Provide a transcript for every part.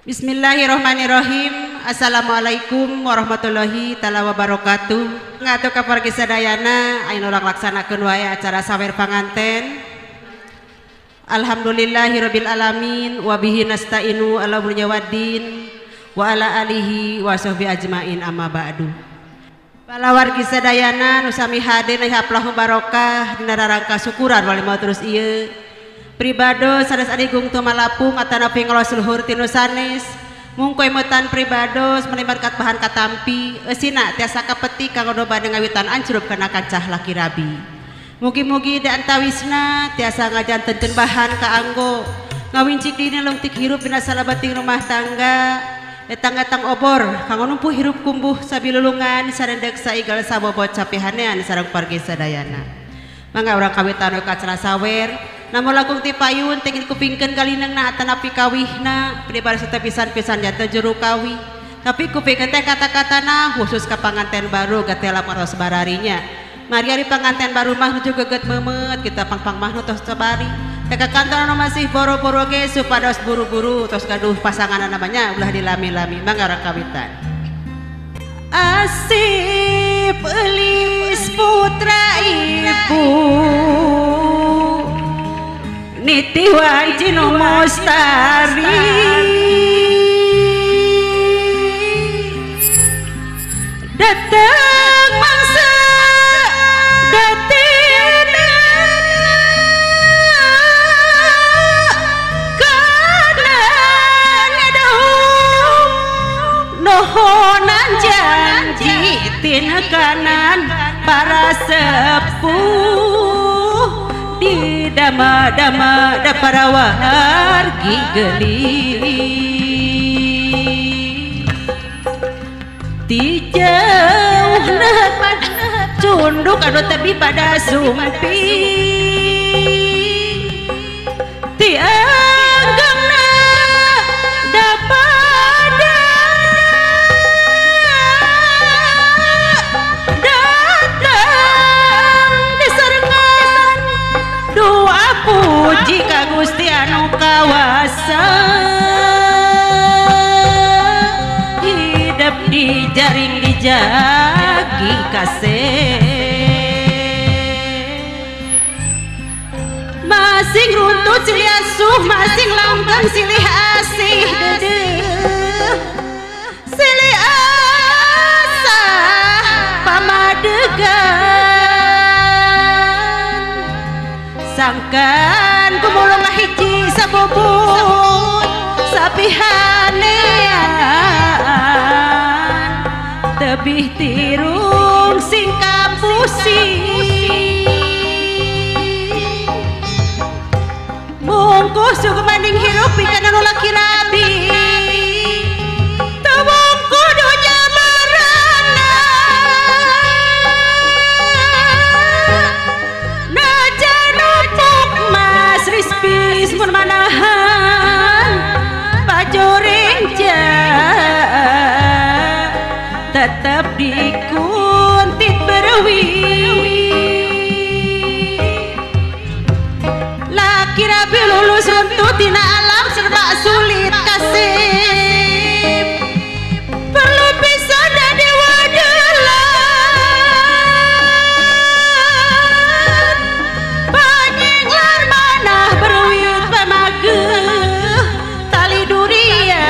Bismillahirrahmanirrahim. Assalamualaikum warahmatullahi taala wabarakatuh. Ngatur ka wargi sadayana anu urang laksanakeun wae acara sawer panganten. Alhamdulillahirabbil alamin wa bihi nasta'inu ala umuri waddin wa ala alihi wa sahbihi ajmain amma ba'du. Para wargi sadayana nu sami hadir haplahu barokah dina rarangka syukuran walimah terus ieu. Pribado sanes adigung tumalapung atanapi ngalos luhur tinu sanes. Mungkoy metan pribados menimbangkan bahan katampi eusina tiasa kapeti kanggo bade ngawitan ancrub kana kancah laki rabi. Mugi-mugi da antawisna tiasa ngajantenkeun bahan kaanggo ngawincik dina lungtik hirup dina salabating rumah tangga etang-etang obor kanggo numpuh hirup kumbuh sabilulungan sarendek saigal sabobot capihanean sareng wargi sadayana. Mangga urang kawitan ka acara sawer. Namun langkung ti payun tengin kupingkeun kalinengna atanapi kawihna pribadi teh pisan-pisan janten juru kawih tapi kupingkeun teh kata-katana khusus ka panganten baru gatela paros bararinya. Mari ari panganten baru mah nuju geget meumeut kita pangpang mah nu tos sabari teh ka kantor anu masih boro-boro ge supados buru-buru tos gaduh pasanganna namanya ulah dilami-lami. Mangga urang kawitan. Asip eulis putra ibu niti wanci nu mustari datang mangsa datina kana daum nohonan janji tina kanan para sepuh di dama-dama da para wargi geli ti jauhna cunduk anu tebi pada sumpi ti agengna da pada datang disarengan doa puji ka Gusti anu kawasa hidup di jaring dijagi kasih masing runtut silih asuh masing langgeng silih asih dedeh silih asah pamadegan sangkan kumulung hiji sabubut sapihanean tebih tirung sing kapusi mungkuh sugemaning hirup pikeun anu laki rabi teu mungkuh dunya marana najan numpuk mas rispis mun manahan pajuring tetep dikuntit berwi laki rabi lulus runtuh tina alam serba sulit kasih perlu pisan dadi wadelan panyinglar manah berwit pamageuh tali durian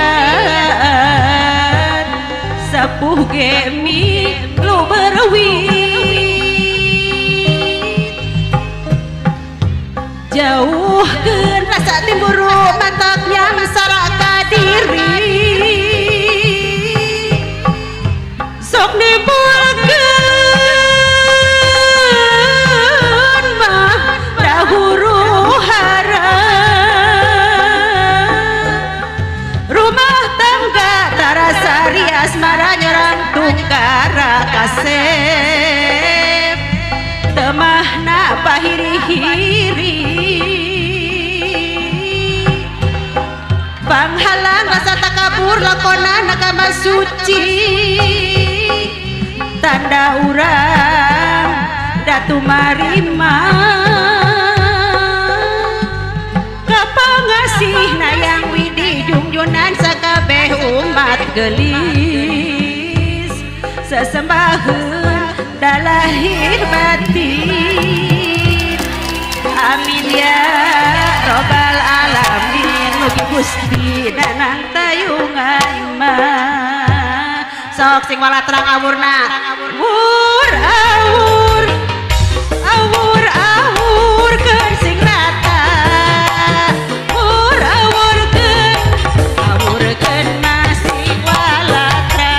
sepuh gemi lu berwit jauhkeun rasa timburu matak nyangsara ka diri sok nimbulkeun mah da huru hara rumah tangga tarasari asmara nyorang tungkara kasep temahna pahiri-hiri panghalang rasa takabur lakonan agama suci tanda urang datu marima kapangasih nayang widi jungjunan sakab Gelis sesembahan dalahir batin. Amin ya robbal alamin. Mugi Gusti nanang tayungan mah. Sok sing walatrang awurna. Wur awur awur awur keun sing rata. Wur awur keun awur keun masih walatra.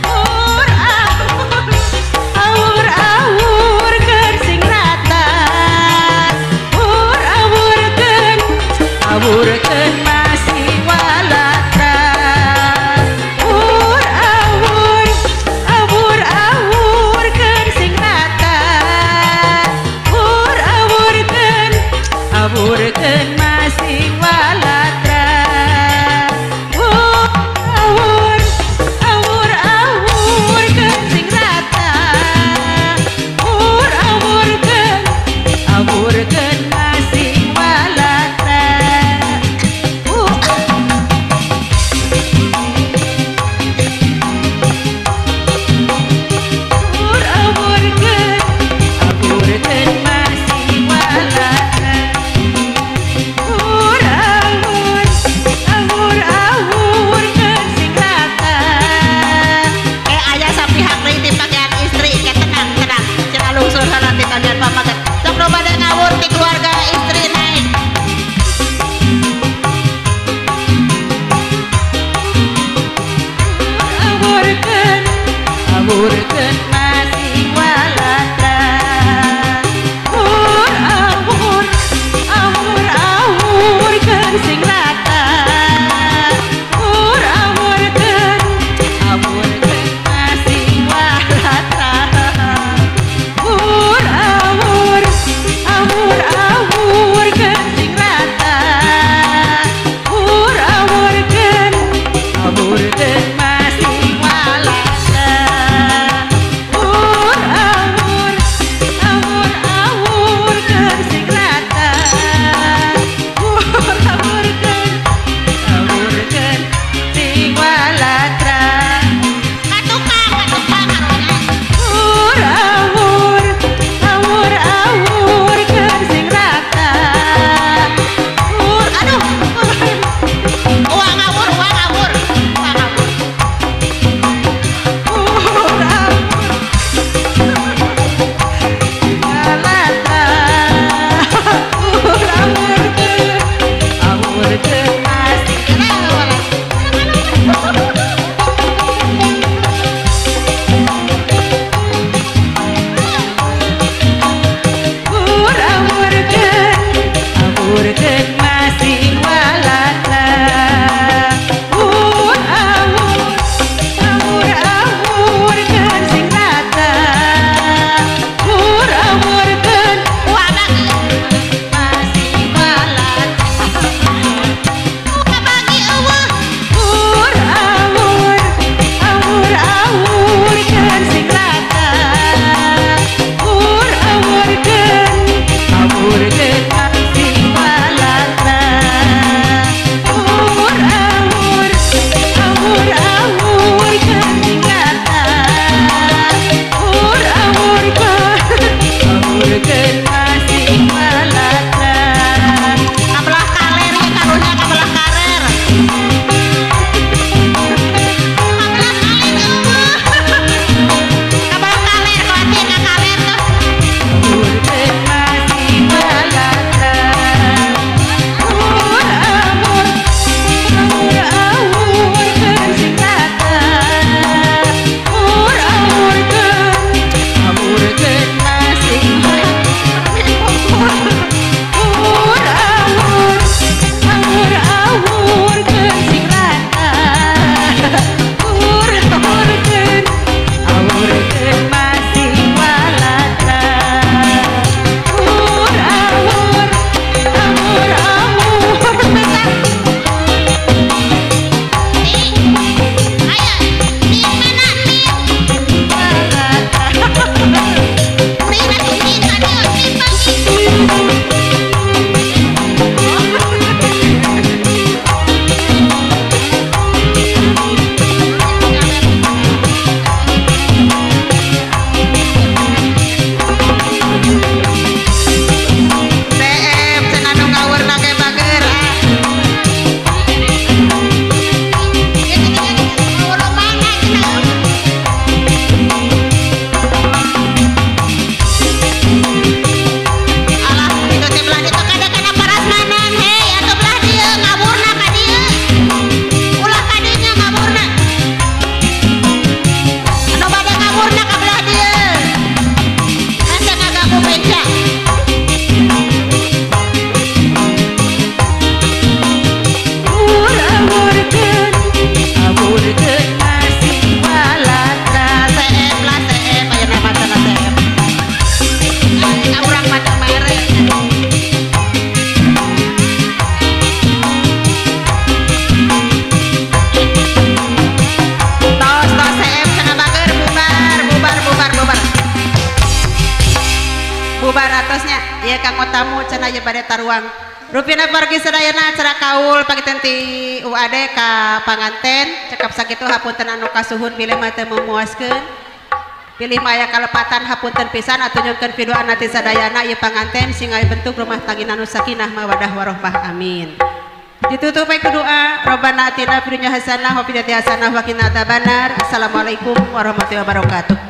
Wur awur awur awur keun sing rata. Wur awur keun awur keun masih walatra. Wur awur awur awur keun tamu cenah ieu bade taruang. Rupina wargi sadayana acara kaul pagiten ti UAD ka panganten cekap sakitu hapunten anu kasuhun bilih mah teu memuaskeun. Pilih maya kalepatan hapunten pisan atuh nyungkeun piduana ti sadayana ieu panganten sing aya bentuk rumah tangga anu sakinah mawadah warohmah amin. Ditutup ku doa Robbana atina fid dunya hasanah wa fil akhirati hasanah wa qina adzabannar. Assalamualaikum warahmatullahi wabarakatuh.